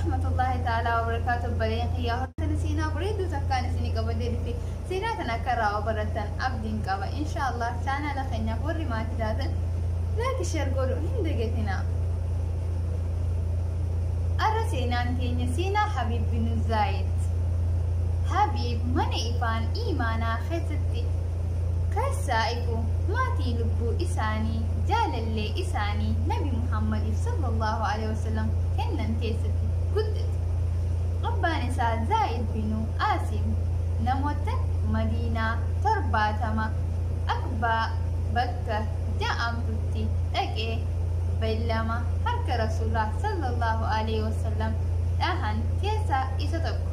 Warahmatullaahi ta'aalaa wabarakaatu. Obboleen kiyyaa hortana seenaa bareedduu takkaan isinii qabadee dhufe. Seenaa tana akka irraa barattan abdiin qaba. Inshaallah chaanaala keenyaaf warri maatii taatan like, share godhu hin dagatinaa. Arra seenaan teenya seenaa Habiib bin Zaayid. Habiib mana ifaan iimaanaa keessatti keessaa ifu maatii lubbuu isaanii jaalallee isaanii Nabi Muhammadiif sallallahu alaihi wasallam kennan keessatti guddate. Abbaan isaa Zaayid binu Aasim namoota Madiinaa 70 Aqbaa bakka ja'amtutti dhaqee beellama harka Rasuulaa sallallahu alaihi wasallam dhahan keessaa isa tokko.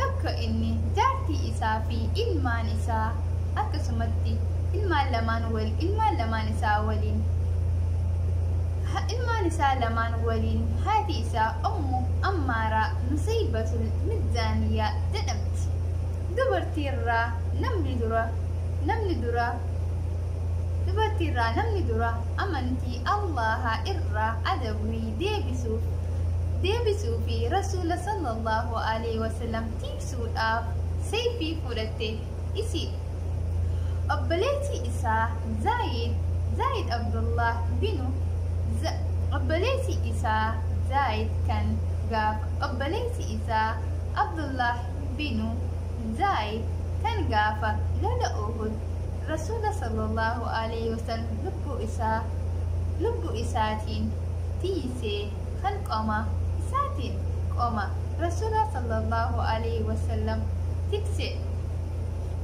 Tokko inni jaartii isaa fi ilmaan isaa akkasumatti ilmaan lamaan wal ilmaan lamaan isaa waliin ilmaan isaa lamaan waliin haati isaa Ummu Ammaaraa Nusaybatul Midzaaniyaa jedhamti. Dubartiirraa namni dura namni dura dubartiirraa namni dura amantii Allaha irraa adawwii deebisuu fi Rasuula sallallahu alaihi wasallam tiksuudhaaf sayfii fudhatte isiidha. Obboleessi isaa Zaayid Abdullah binu obboleessi isaa Zaayid kan gaafa obboleessi isaa Abdullah binu Zaayid kan gaafa lola Uhud Rasuula sallallahu alaihi wasallam lubbuu isaatiin tiisee kan qoma isaatiin qoma Rasuula sallallahu alaihi wasallam tikse.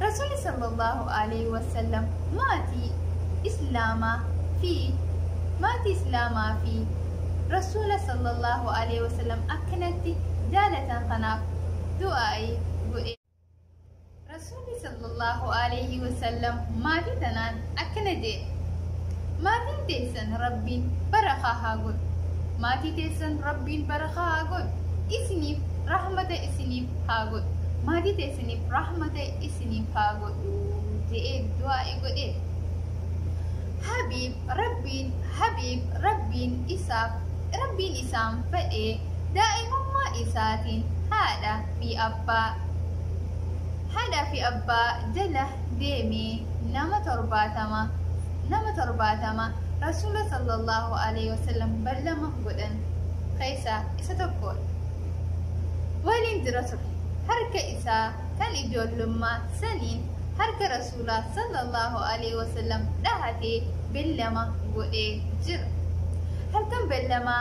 Rasuulli sallallahu alaihi wasallam maatii Islaamaa fi Rasuula sallallahu alaihi wasallam akkanatti jaalatan kanaaf du'aa'ii godhe. Rasuulli sallallahu alaihi wasallam maatii tanaan akkana jedhe: "Maatiin teessan Rabbiin barakaa haa godhu. Maatii teessan Rabbiin barakaa haa godhu. Isiniif rahmata isiniif haa godhu. Maatii teessaniif rahmata isiniif haa godhu" jedhee du'aa'ii godhe. Habiib Rabbiin isaan fedhee daa'imummaa isaatiin haadhaa fi abbaa jala deemee nama 70 Rasuula sallallahu alaihi wasallam ballama godhan keessaa isa tokkodha. Waliin jira ture. Harka isaa kan ijoollummaa saniin harka Rasuulaa sallallahu alaihi wasallam dhahatee bellama godhee jira. Halkan bellama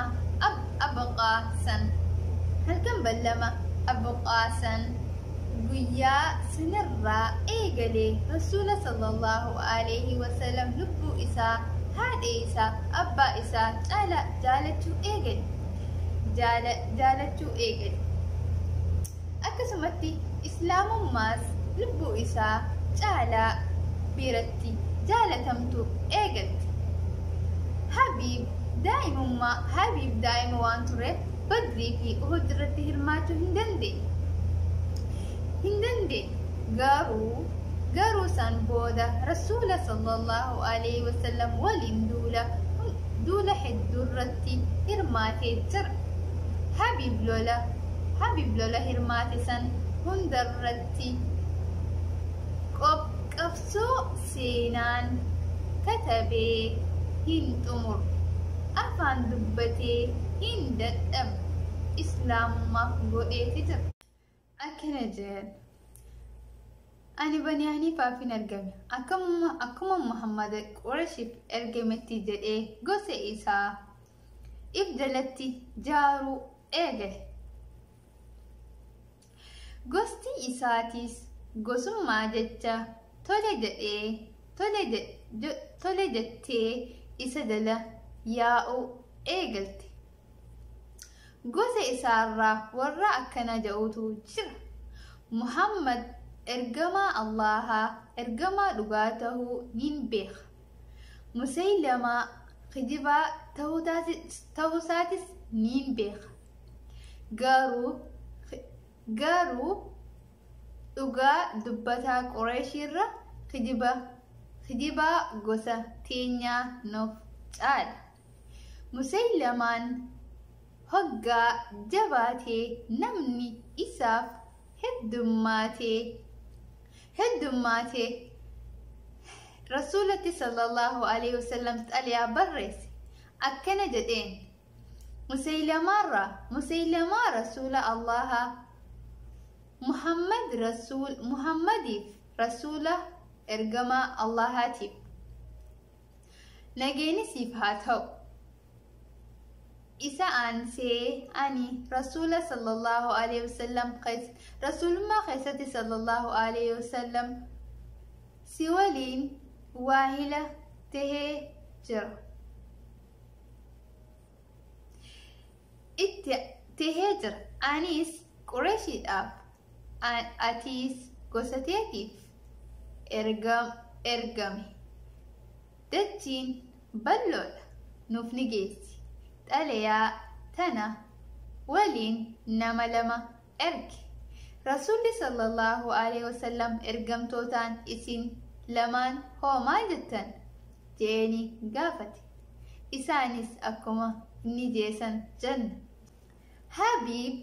Abqaa san guyyaa sanirraa eegalee Rasuula sallallahu alaihi wasallam lubbuu isaa, haadha isaa, abbaa isaa caalaa jaalachuu eegale. Jaalachuu eegale. Akkasumatti Islaamummaas lubbuu isaa caalaa biratti jaalatamtu eegalte. Habiib daa'ima waan tureef Badrii fi Uhud irratti hirmaachuu hin dandeenye. Hin dandeenye. Garuu san booda Rasuula sallallahu alaihi wasallam waliin duula hedduu irratti hirmaatee jira. Habiib lola hirmaate san hundarratti qabsoo seenaan katabee hin xumuru. Afaan dubbatee hin dadhabne. Islaamummaaf godheeti jira. Akkana jedhan: "Ani Bani Haniifaaf hin ergame. Akkuma Muhammad Qureeshiif ergametti" jedhee gosa isaa if jalatti jaaruu eegale. Gosti isaatis gosummaa jecha tole jettee isa jala yaa'uu eegalte. Gosa isaarraa warra akkana jedhutu jira: "Muhammad ergamaa Allahaa, ergamaa dhugaa tahuu nin beeka. Musaylamaa kijibaa ta'uusaatis nin beeka. Garuu dhugaa dubbataa Qureeshiirra kijibaa gosa teenyaa nuuf caala." Musaylamaan Hoggaa jabaatee namni isaaf heddummaatee Rasuulatti sallallahu alaihi wasallam xalayaa barreesse. Akkana jedheen: Musayilamaarraa Musayilimaa Rasuula Allaha Muhammad Rasuul Muhammadiif Rasuula ergamaa Allahaatiif nageenyi siif haa ta'u. Isa aansee ani Rasuula sallallahu alaihi wasallam rasuulummaa keessatti sallallahu alaihi wasallam si waliin waahila tahee jira. Itti tahee jira. Anis Qureeshiidhaaf atiis gosa teetiif ergame. Dachiin bal'oodha nuuf ni geessi. Xalayaa tana waliin nama lama erge. Rasuulli sallallahu alaihi wasallam ergamtootaan isin lamaan hoo maal jettan jeeni gaafate. Isaanis akkuma inni jeesan janna. Habiib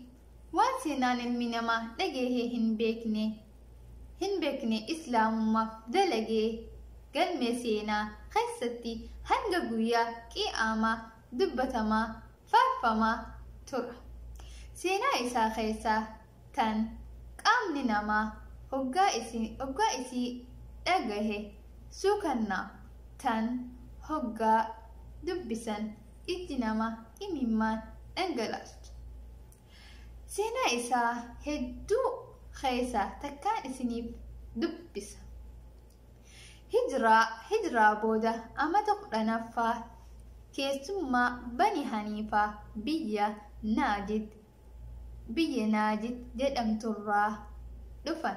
waan seenaan ilmi namaa dhagahee hin beekne islaamummaaf dalagee galmee seenaa keessatti hanga guyyaa qi'aamaa dubbatamaa faarfamaa tura. Seenaa isaa keessaa tan qaamni namaa hoggaa isii dhagahe suukannaa, tan hoggaa dubbisan ijji namaa imimmaan dhangalaastu. Seenaa isaa hedduu keessaa takkaan isiniif dubbisa. Hijiraa booda amata 10ffaa keessummaa Bani Haniifaa biyya Naajid jedhamturraa dhufan.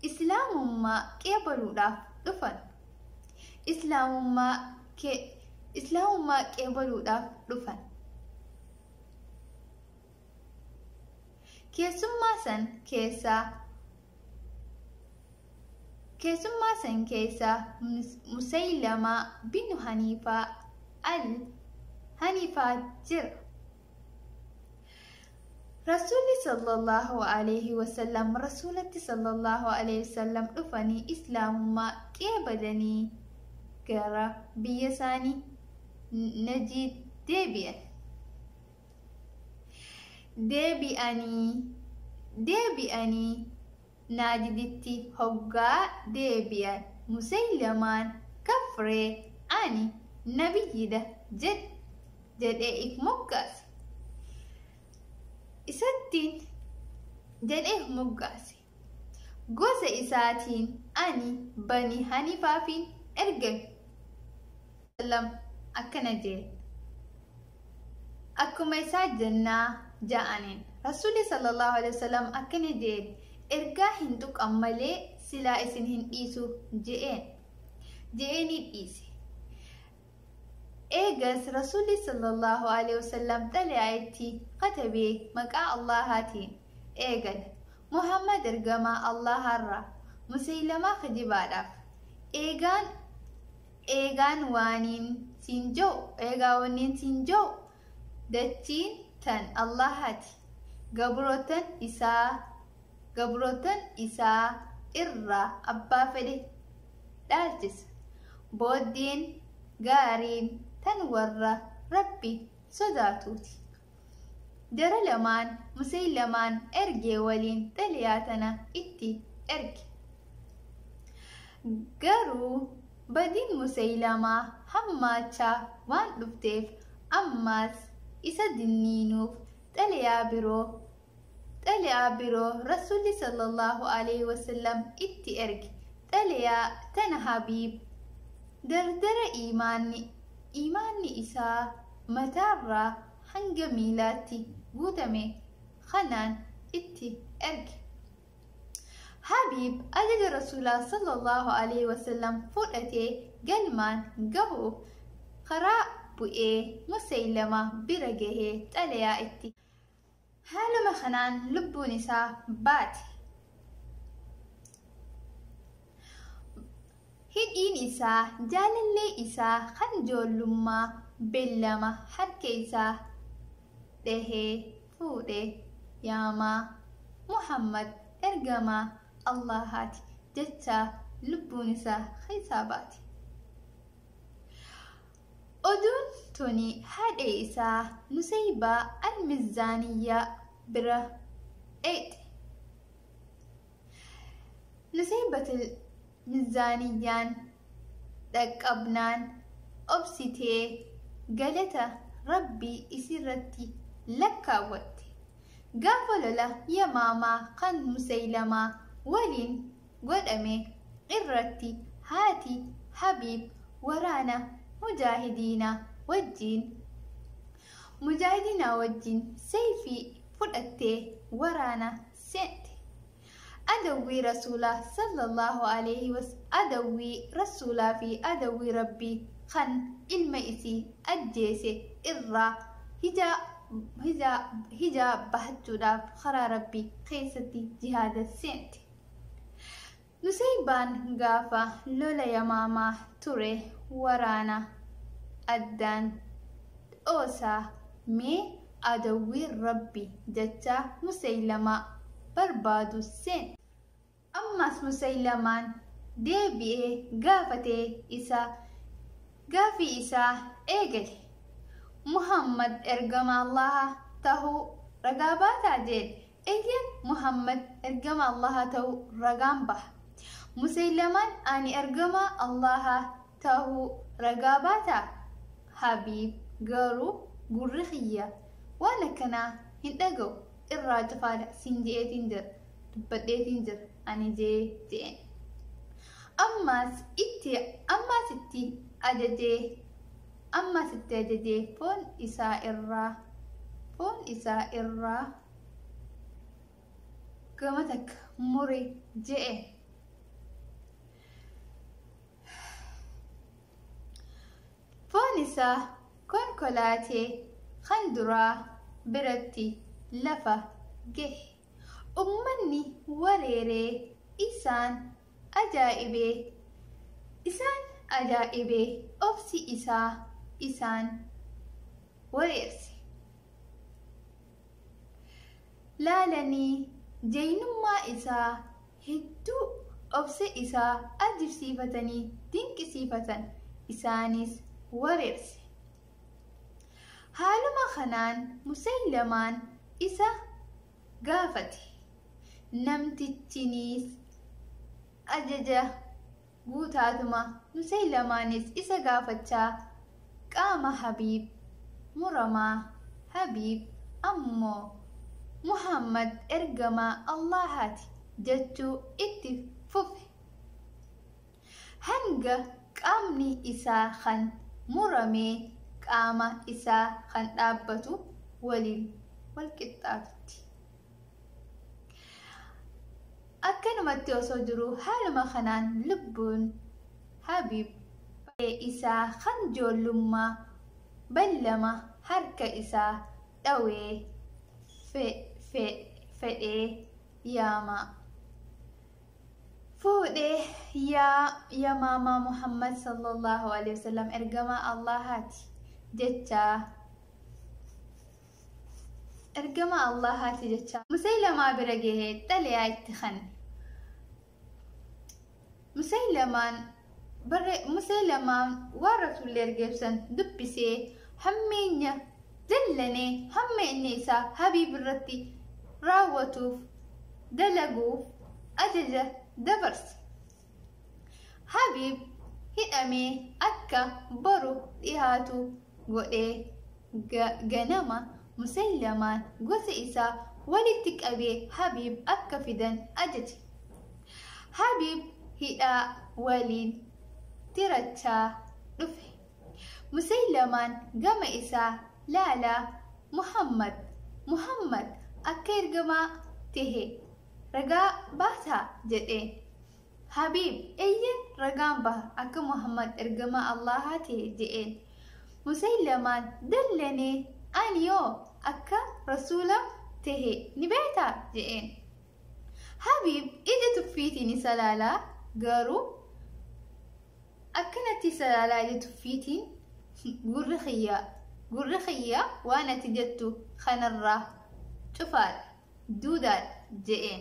Islaamummaa qeebaluudhaaf dhufan. Islaamummaa qeebaluudhaaf dhufan. Keessummaa san keessaa Musaylamaa binu Haniifaa al Haniifaa jira. Rasuulli sallallahu alaihi wasallam Rasuulatti sallallahu alaihi wasallam dhufanii islaamummaa qeebalanii gara biyya isaanii Najiid deebi'an. Deebi'anii Naajiditti hoggaa deebi'an Musaylamaan kafree ani nabiyyidha jedhee if moggaase. Isattiin jedhee if moggaase. Gosa isaatiin ani Bani Haniifaafiin ergame. Akkana jee. Akkuma isaa jennaa ja'aniin. Rasuulli sallallahu alaihi wasallam akkana jeen: ergaa hin tuqan malee silaa isin hin dhiisu je'een. Je'eenii dhiise. Eegas Rasuulli sallallahu alaihi wasallam xalayaa itti katabee maqaa Allahaatiin eegale. Muhammad ergamaa Allaharraa Musaylamaa kijibaadhaaf. Eegaan wanniin siin jiru dachiin tan Allahaati. Gabrootan isaa irraa abbaa fedhe dhaalchisa. Booddeen gaariin tan warra Rabbi sodaatuuti. Jara lamaan Musaylamaan ergee waliin xalayaa tana itti erge. Garuu badiin Musaylamaa hammaachaa waan dhufteef ammaas isa dinniinuuf xalayaa biroo Rasuulli sallallahu alaihi wasallam itti erge. Xalayaa tana Habiib dardara imaanni isaa mataarraa hanga miilaatti guutame kanaan itti erge. Habiib ajaja Rasuulaa sallallahu alaihi wasallam fudhatee galmaan gahuuf karaa bu'ee Musaylamaa bira gahee xalayaa itti. Haaluma kanaan lubbuun isaa baate. Hidhiin isaa jaalallee isaa kan ijoollummaa beellama harka isaa dhahee fuudhee yaamaa Muhammad ergamaa Allahaati jechaa lubbuun isaa keessaa baate. Oduun tuni haadha isaa Nusaybaa Almizaaniyyaa bira dheeyxe. Nusaybatul Mizaaniyyaan dhaqqabnaan obsitee galata Rabbii isirratti lakkaawwatte. Gaafa lola Yamaamaa kan Musaylamaa waliin godhame irratti haati Habiib waraana mujaahidiina wajjin sayfii fudhattee waraana seente. Adawwii Rasuulaa sallallahu alayhi was adawwii Rasuulaa fi adawwii Rabbii kan ilma isii ajjeese irraa hijaa bahachuudhaaf karaa Rabbii keessatti jihaada seente. Nusaybaan gaafa lola Yamaamaa ture waraana addaan dhoosaa mee adawwii Rabbi jecha Musaylamaa barbaadu seente. Ammas Musaylamaan deebi'ee gaafatee isa gaafii isaa eegale. Muhammad ergama Allaha tahuu ragaa baataa jedhe. Eeyyeen, Muhammad ergama Allaha ta'uu ragaan baha. Musaylamaan ani ergama Allaha tahuu ragaa baataa? Habiib garuu gurri kiyya waan akkanaa hin dhaga'u, irraa cufaadha siin je'eetiin jira, dubbadheetiin jira ani jee je'een. Ammas itti ajajee foon isaa irraa gama takka muri je'e. Foon isaa konkolaatee kan duraa biratti lafa gahe. Uummanni wareeree isaan ajaa'ibee obsi isaa isaan wareerse. Laalanii jaynummaa isaa hedduu obsa isaa ajibsiifatanii dinqisiifatan, isaanis wareerse. Haaluma kanaan Musaylamaan isa gaafate. Namtichinis ajaja guutaatuma Musaylamaanis isa gaafachaa qaama Habiib muramaa, Habiib ammoo Muhammad ergamaa Allahaati jechuu itti fufe. Hanga qaamni isaa kan muramee qaama isaa kan dhaabbatu waliin wal qixxaatutti. Akkanumatti osoo jiru haaluma kanaan lubbuun Habiib isaa kan ijoollummaa ballama harka isaa dhawee fedhee yaama. Fuudhee yaa Yamaamaa Muhammad sallallahu alaihi wasallam ergamaa Allahaati jechaa, ergamaa Allahaati jechaa Musaylamaa bira gahee xalayaa itti kanne. Musaylamaan waan Rasuulli ergeessan dubbisee hammeenya dallanee hammeenya isaa Habiib irratti raawwatuuf dalaguuf ajaja dabarse. Habiib hidhamee akka boru dhihaatu godhee ganama Musaylamaan gosa isaa walitti qabee Habiib akka fidan ajaje. Habiib hidhaa waliin tirachaa dhufe. Musaylamaan gama isaa laalaa Muhammad Muhammad akka ergamaa tahe ragaa baataa jedheen. Habiib eeyyen, ragaan baha akka Muhammad ergamaa Allahaa ta'e jedheen. Musaylamaan dallanee ani yoo akka rasuula tahe ni beektaa jedheen. Habiib ija tuffiitiin isa laalaa, garuu akkanatti isa laalaa ija tuffiitiin gurri kiyya waan ati jettu Kanarraa cufaadha, duudaadha je'een.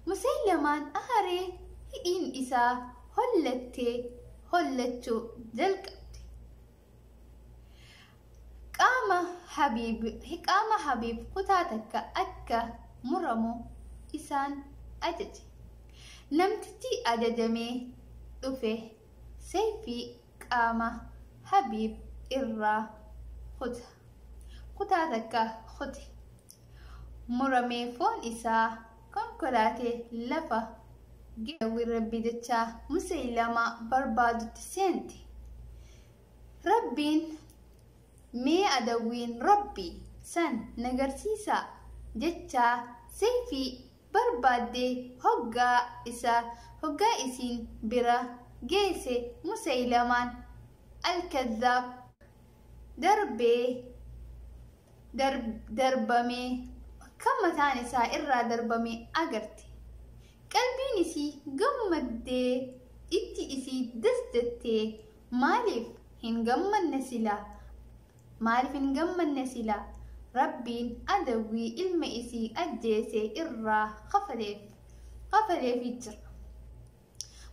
Musaylamaan aaree hidhiin isaa hollattee hollachuu jalqabde. Qaama Habiib qaama Habiib kutaa takka akka muramu isaan ajaje. Namtichi ajajamee dhufe sayfii qaama Habiib irraa kuta. Kutaa takka kute. Muramee foon isaa konkolaatee lafa geewwi Rabbi jechaa Musaylamaa barbaadutti seente. Rabbiin mee adawwiin Rabbii san nagarsiisaa jechaa sayfii barbaaddee hoggaa isa hoggaa isiin bira geesse Musaylamaan al-Kadhaab darbee darbamee kan mataan isaa irraa darbame agarte. Qalbiin isii gammaddee itti isii das jettee maaliif hin gammanne silaa? Maaliif hin gammanne silaa? Rabbiin adawwii ilma isii ajjeese irraa kafaleef kafaleefii jira.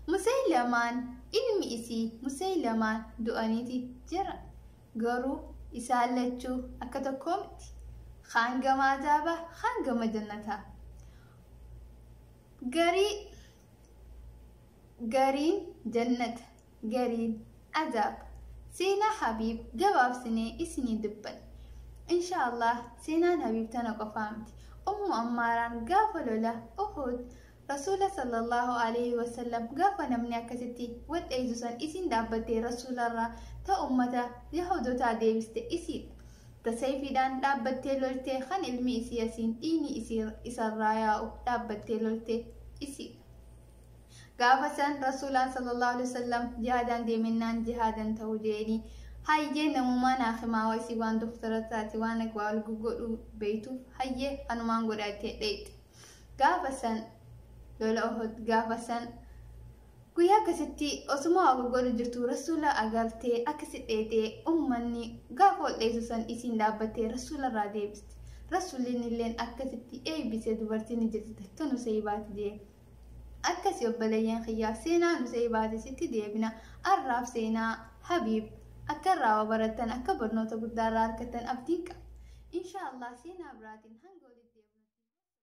Musaylamaan ilmi isii Musaylamaan du'aniiti jira. Garuu isaan lachuu akka tokkoo miti. Kaan gama azaabaa, kaan gama jannataa. Garii gariin jannata, gariin azaaba. Seenaa Habiib gabaabsinee isinii dubbanne. Insha Allah seenaan Habiib tana qofaa miti. Ummu Ammaaraan gaafa lola Uhud Rasuula sallallahu alaihi wasallam gaafa namni akkasitti wal dheeysu san isiin dhaabbattee Rasuularraa ta ummata Yahudotaa deebiste isiidha. Ta sayfiidhaan dhaabbattee loltee kan ilmi isii asiin dhiigni isii isarraa yaa'u dhaabbattee lolte isiidha. Gaafa san Rasuulaan sallallahu alaihi wasallam jihaadaan deemennaan jihaadan ta'uu jeeni hayyee namumaa naa himaa waa isii waan doktara taate waan akka waa wal godhuu beeytuuf hayyee kanumaan godhaa jettee dheeyxe. Gaafa san lola Uhud gaafa san guyyaa akkasitti osuma waa goggodhu jirtu Rasuula agartee akkasi dheexee ummanni gaafa ol dheessu san isiin dhaabbattee Rasuula irraa deebiste. Rasuulliin illeen akkasitti eeybise dubartiin ni jirti takka Nusaybaati jee. Akkasi obboleeyyan kiyyaa seenaa Nusaybaati sitti deebina arraaf seenaa Habiib akka irraa waa barattan akka barnoota guddaa irraa argattan abdiin qaba. Insha Allah seenaa biraatiin hanga